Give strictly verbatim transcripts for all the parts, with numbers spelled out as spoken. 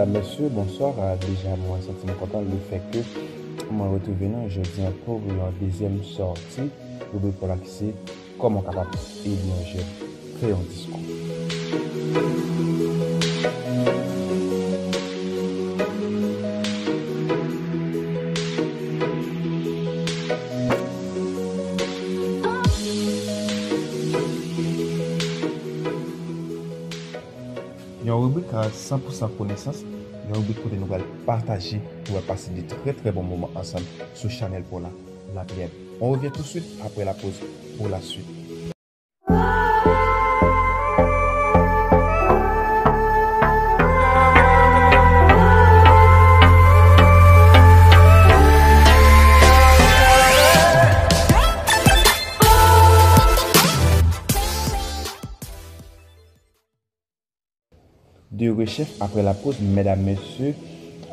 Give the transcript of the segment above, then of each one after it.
Mesye, bonswa. Ah, deja, mwen santi m kontan lefètke mwen retwouve nou jodi an pou yon dezyèm sòti ribrik pa w la ki se kòman w kapab ede yon jèn fè yon diskou. Yon ribrik a san pou san konesans, yon ribrik kote nou pral pataje, nou pral pase de trè, trè bon moman ansanm sou chanèl pa w la, La Pléiade. On revient tout de suite après la pause pour la suite. De rechèf aprè lapoz, medam, mesye,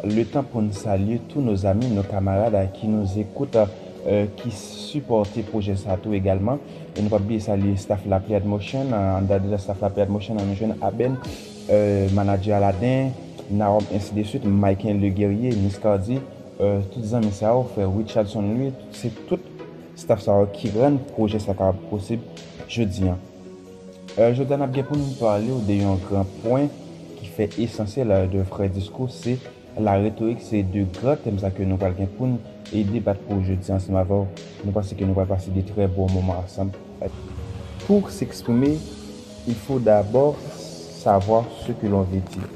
le tan pou n salye tous nos amis, nos camarades à qui nous écoutent, euh, ki sipòte pwojè sa tou egalman. E nou p ap bliye salye staff La Pléiade Motion. An, anndan de staff La Pléiade Motion, nou jwenn Aben, euh, manager Aladen, Naom, ainsi de suite, Michael Le Guerrier, Niscardi, euh, tout zanmi sa yo, frè Richardson Louis, se tout staff sa yo ki rann pwojè sa kapab posib jodi an. Euh, jodi a, n ap gen pou n pale w de yon gran pwen ki fè esansyèl, euh, de Frè Diskou, se la rhétorique, se de gran tèm sa ke nou pral gen pou n e debat pou jodi ansanm avè w. Nou panse ke nou pral pase de trè bon moman ansanm. Pour s'exprimer, il faut d'abord savoir ce que l'on veut dire.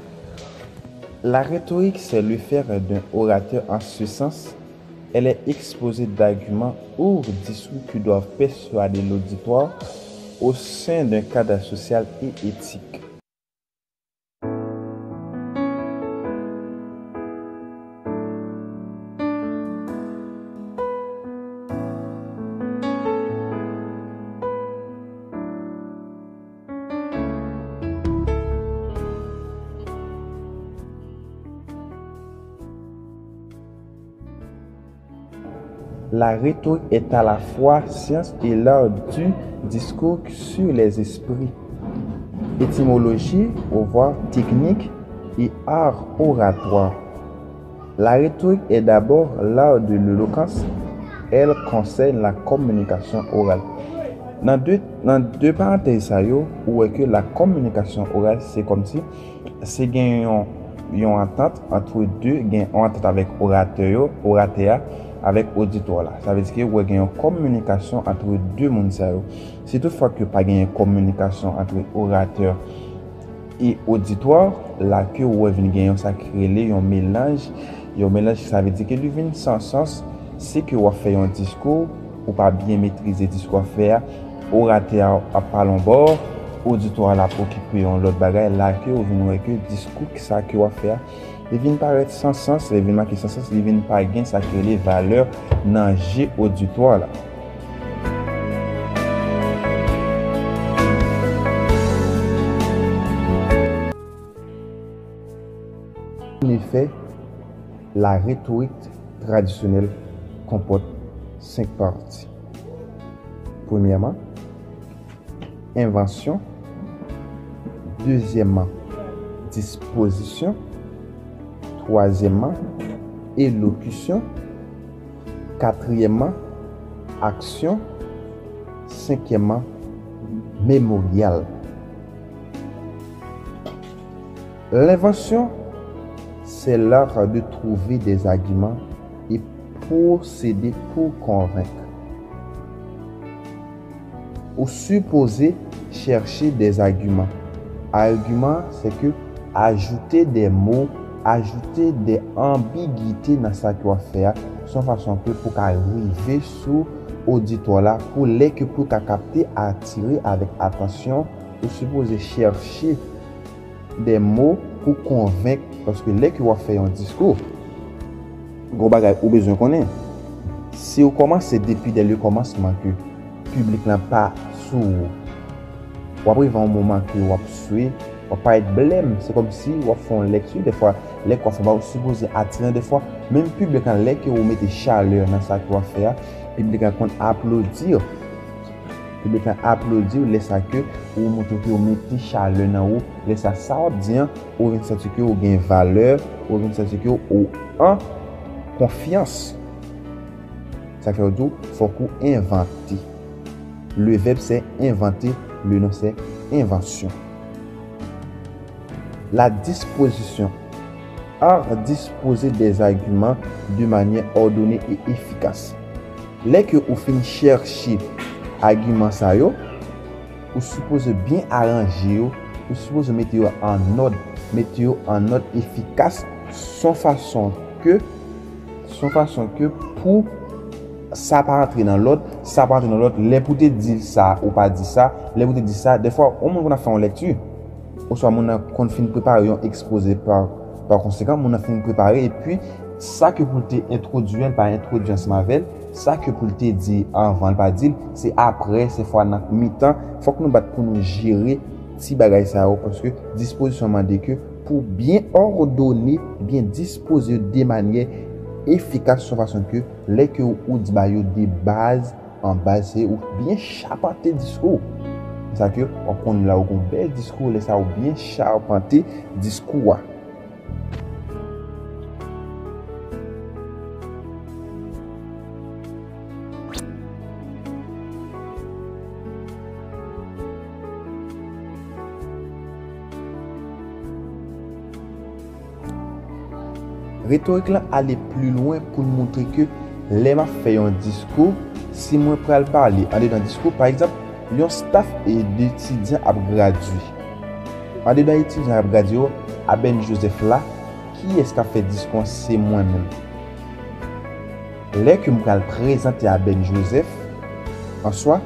La rhétorique, c'est le faire d'un orateur en ce sens. Elle est exposée d'arguments ou discours qui doivent persuader l'auditoire au sein d'un cadre social et éthique. La rhétorique est à la fois science et l'art du discours sur les esprits, étymologie, voire technique et art oratoire. La rhétorique est d'abord l'art de l'éloquence, elle concerne la communication orale. Nan de, nan de parantèz sa yo, ou wè ke la communication orale, se kòmsi se gen yon, yon antant antre de, gen yon antant avèk oratè yo, oratè a, avèk oditwa la. Sa vle di ke ou wè gen yon kominikasyon antre de moun sa yo. Si toutfwa ke pa gen yon kominikasyon antre oratè e oditwa, la ke ou wè vin gen yon sa ki rele yon melanj, yon melanj sa vle di ke li vin san sans, si ke w ap fè yon diskou, ou pa byen metrize diskou w ap fè a, oratè a ap pale yon bò, oditwa a ap okipe yon lòt bagay, la ke ou vin wè ke diskou sa ke w ap fè a, li vin parèt san sans, li vin make san sans, li vin pa gen sa ki rele valè nan je oditwa la. En effet, la rhétorique traditionnelle comporte cinq parties. Premièrement, invention. Deuxièmement, disposition. Troisièmement, élocution. Quatrièmement, action. Cinquièmement, mémorial. L'invention, c'est l'art de trouver des arguments et procéder pour convaincre. Ou sipoze chèche des arguments. Argument, c'est que ajouter des mots, ajouter des ambiguités nan sa ke w ap fè a, se yon fason ke pou ka rive sou oditwa la, pou lè ke pou ka kapte, atire avèk atansyon, ou sipoze chèche de mo pou konvenk, paske lè ke w ap fè yon diskou, gon bagay ou bezwen konnen. Si w kòmanse depi dè le kòmansman ke piblik lan pa sou ou, w ap rive yon moman ke w ap swe, w ap parèt blèm. Se kòmsi w ap fè yon lèkti, dèfwa, lè ke w ap fè bagay, ou sipoze atiran, dèfwa, menm piblik lan, lè ke ou mete chalè nan sa ke w ap fè a, piblik lan konn aplodi. Piblik la aplodi w lè sa ke ou montre ke ou mete chalè nan ou. Lè sa, sa w ap di an, ou vin santi ke ou gen valè, ou vin santi ke ou an konfyans. Sa fè yo di w, fòk ou envante. Le verbe c'est inventer, le nom c'est invention. La disposition. Art disposer des arguments de manière ordonnée et efficace. Lè ke ou fin chèche agiman sa yo, ou sipoze byen aranje yo, ou sipoze mete yo an òd, mete yo an òd efikas, son fason ke, son fason ke pou sa pa antre nan lòd, sa pa antre nan lòd, lè pou te di sa, ou pa di sa, lè pou te di sa, dèfwa, yon moun konn ap fè yon lèkti, oswa moun nan konn fin prepare yon ekspoze pa, pa konsekan, moun nan fin prepare, epi sa ke pou l te entwodui an, li pa entwodui ansanm avè l, sa ke pou l te di anvan, li pa di l, se apre, se fwa nan mitan, fòk nou bat pou nou jere ti bagay sa yo, paske dispozisyon mande ke pou byen òdone, byen dispoze yo de manyè efikas, yon fason ke lè ke ou di ba yo de baz, an baz, se ou byen chapante diskou. Sa ke w ap konn la ou gon bèl diskou, lè sa ou byen chapante diskou a. Retorik lan ale pli lwen pou l montre ke lè m ap fè yon diskou, si mwen pral pale andedan diskou, pa egzanp, yon staf e d etidyan ap gradye. Andedan etidyan ap gradye yo, Abèn Jozèf la, kiyès k ap fè diskou an? Se mwen menm. Lè ke m pral prezante Abèn Jozèf, an swa,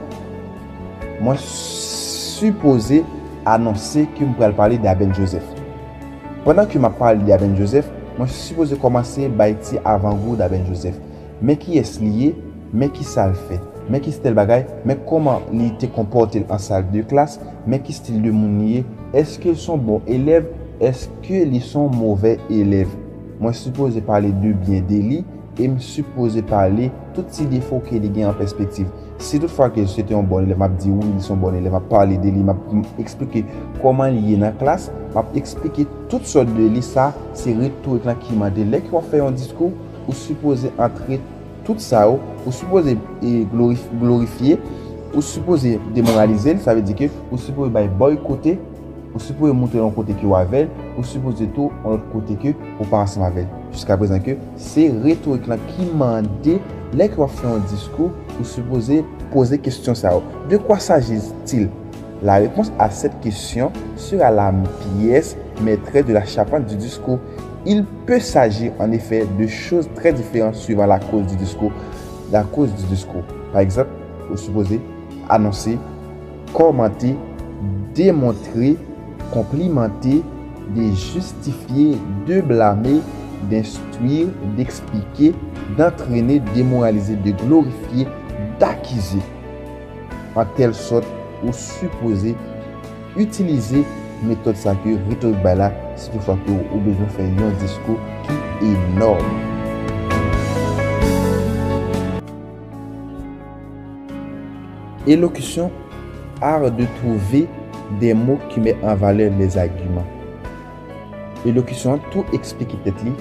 mwen sipoze anonse ke m pral pale de Abèn Jozèf. Pandan ke m ap pale de Abèn Jozèf, mwen sipoze kòmanse bay ti avangou de Abèn Jozèf. Men kiyès li ye, men kisa l fè, men ki stèl bagay, men kòman li te konpòte l an sal de klas, men ki stil de moun li ye, èske l se yon bon elèv, èske li se yon movè elèv. Mwen sipoze pale de byen de li, e m sipoze pale tout ti defo ke li gen an pèspektiv. Si toutfwa ke se te yon bon elèv, m ap di wi, li se yon bon elèv, m ap pale de li, m ap, m, eksplike kòman li ye nan klas, m ap eksplike tout sòt de li, sa se retorik lan ki mande. Lè ke w ap fè yon diskou, ou sipoze antre tout sa yo, ou sipoze, e, glorif-, glorifye, ou sipoze demoralize l, sa vle di ke ou sipoze bay bòykote, ou sipoze montre l yon kote ke w avè l, ou sipoze tou yon lòt kote ke ou pa ansanm avè l. Jiskaprezan ke se retorik lan ki mande, lè ke w ap fè yon diskou, ou sipoze poze kesyon sa yo. De quoi s'agit-il? La réponse à cette question sera la pièce maîtresse de la charpente du discours. Il peut s'agir en effet de choses très différentes suivant la cause du discours. La cause du discours. Pa egzanp, ou sipoze anonse, kòmante, demontre, konplimante, de jistifye, de blame, denstwi, deksplike, dantrene, demoralize, de glorifye, dakize. An tèl sòt, ou sipoze itilize metòd sa ke retorik bay la, si toutfwa ke ou bezwen fè yon diskou ki enòm. Élocution, art de trouver des mots qui mettent en valeur les arguments. Elokisyon an tou eksplike tèt li.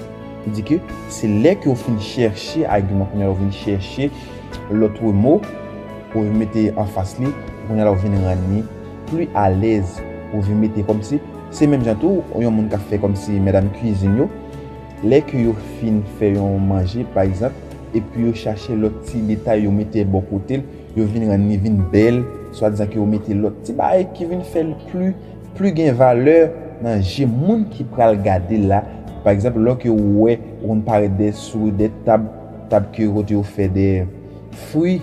Li di ke se lè ke w fin chèche agiman, kounye a w vin chèche lòt mo, ou vin mete anfas li, kounye a w vin rann li pli alèz, ou vin mete kòmsi, se menm jan tou, yon moun k ap fè kòmsi medam kwizin yo, lè ke yo fin fè yon manje, pa egzanp, epi yo chache lòt ti detay yo mete bò kote l, yo vin rann li vin bèl, swadizan ke yo mete lòt ti bagay ki vin fè l pli, pli gen valè nan je moun ki pral gade l la. Pa egzanp, lè ke ou wè, ou konn parèt de, sou de tab, tab ke kote yo fè de fwi,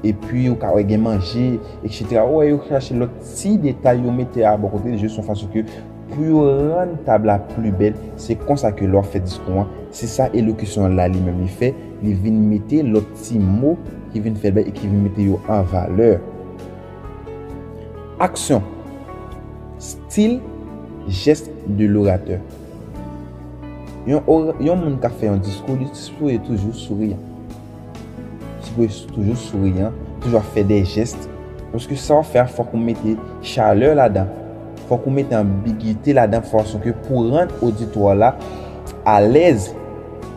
epi ou ka wè gen manje, etsetera. Ou wè yo chache lòt ti detay yo mete a bò kote l, jis yon fason ke pou yo rann tab la pli bèl. Se konsa ke lè w ap fè diskou an, se sa elokisyon la li menm li fè, li vin mete lòt ti mo ki vin fè l bèl e ki vin mete yo an valè. Aksyon. Stil, jès de loratè. Yon ora-, yon moun k ap fè yon diskou, li sipoze toujou souriyan. Sipoze toujou souriyan, toujou ap fè de jès, Paske sa w ap fè a, fòk ou mete chalè ladan. Fòk ou mete anbigite ladan fason ke pou rann oditwa la alèz.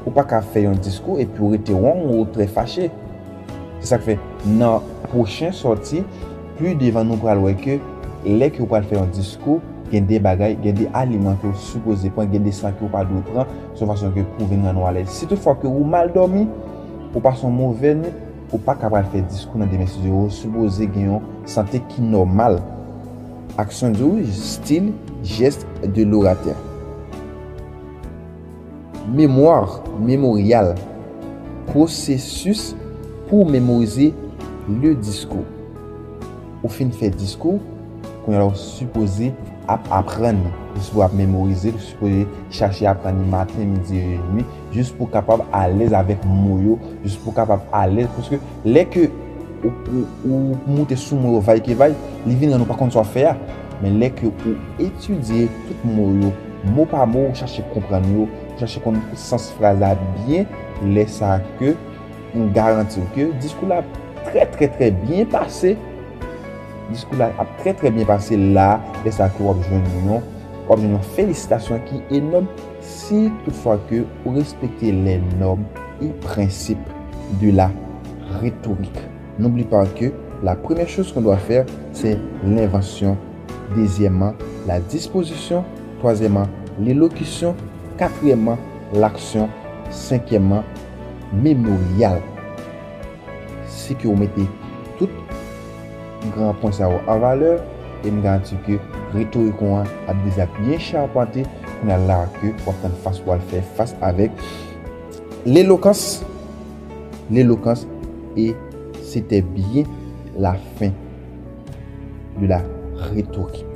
Ou pa ka fè yon diskou epi w rete won ou trè fache. Se sa k fè nan pwochen sòti, pli devan nou pral wè ke lè ke w pral fè yon diskou, gen de bagay, gen de aliman ke w sipoze pran, gen de sa ke w pa dwe pran, se yon fason ke pou vin rann ou alèz. Si toutfwa ke ou mal dòmi, ou pase yon move nwit, ou pa ka pral fè diskou nan demen. Si w sipoze gen yon sante ki nòmal. Action du style, geste de l'orateur. Mémoire, mémorial. Pwosesis pou memorize le diskou. Ou fin fè diskou, kounye a la ou sipoze ap aprann, ou sipoze ap memorize, ou sipoze chache aprann li maten, midi e nwi, jis pou w kapab alèz avèk mo yo, jis pou w kapab alèz, paske lè ke ou, ou, ou moute sou mo yo vay ke vay, li vin rann ou pa konn sa w ap fè a. Men lè ke ou etidye tout mo yo, mo pa mo, ou chache konprann yo, ou chache konn sans fraz la byen, lè sa ke m garanti w ke diskou la ap trè, trè, trè byen pase. Diskou la ap trè, trè byen pase la, lè sa ke w ap jwenn yon, w ap jwenn yon felisitasyon ki enòm si toutfwa ke ou respekte les normes et principes de la rhétorique. N'oublie pas que la première chose qu'on doit faire, c'est l'invention. Deuxièmement, la disposition. Troisièmement, l'élocution. Quatrièmement, l'action. Cinquièmement, mémorial. Si ke ou mete tout gran pwen sa yo an valè, e m garanti ke retorik ou an ap deja byen chapante, kounye a la ke w ap tann fas pou al fè fas avèk lelokans, lelokans, e se te byen la fen de la retorik.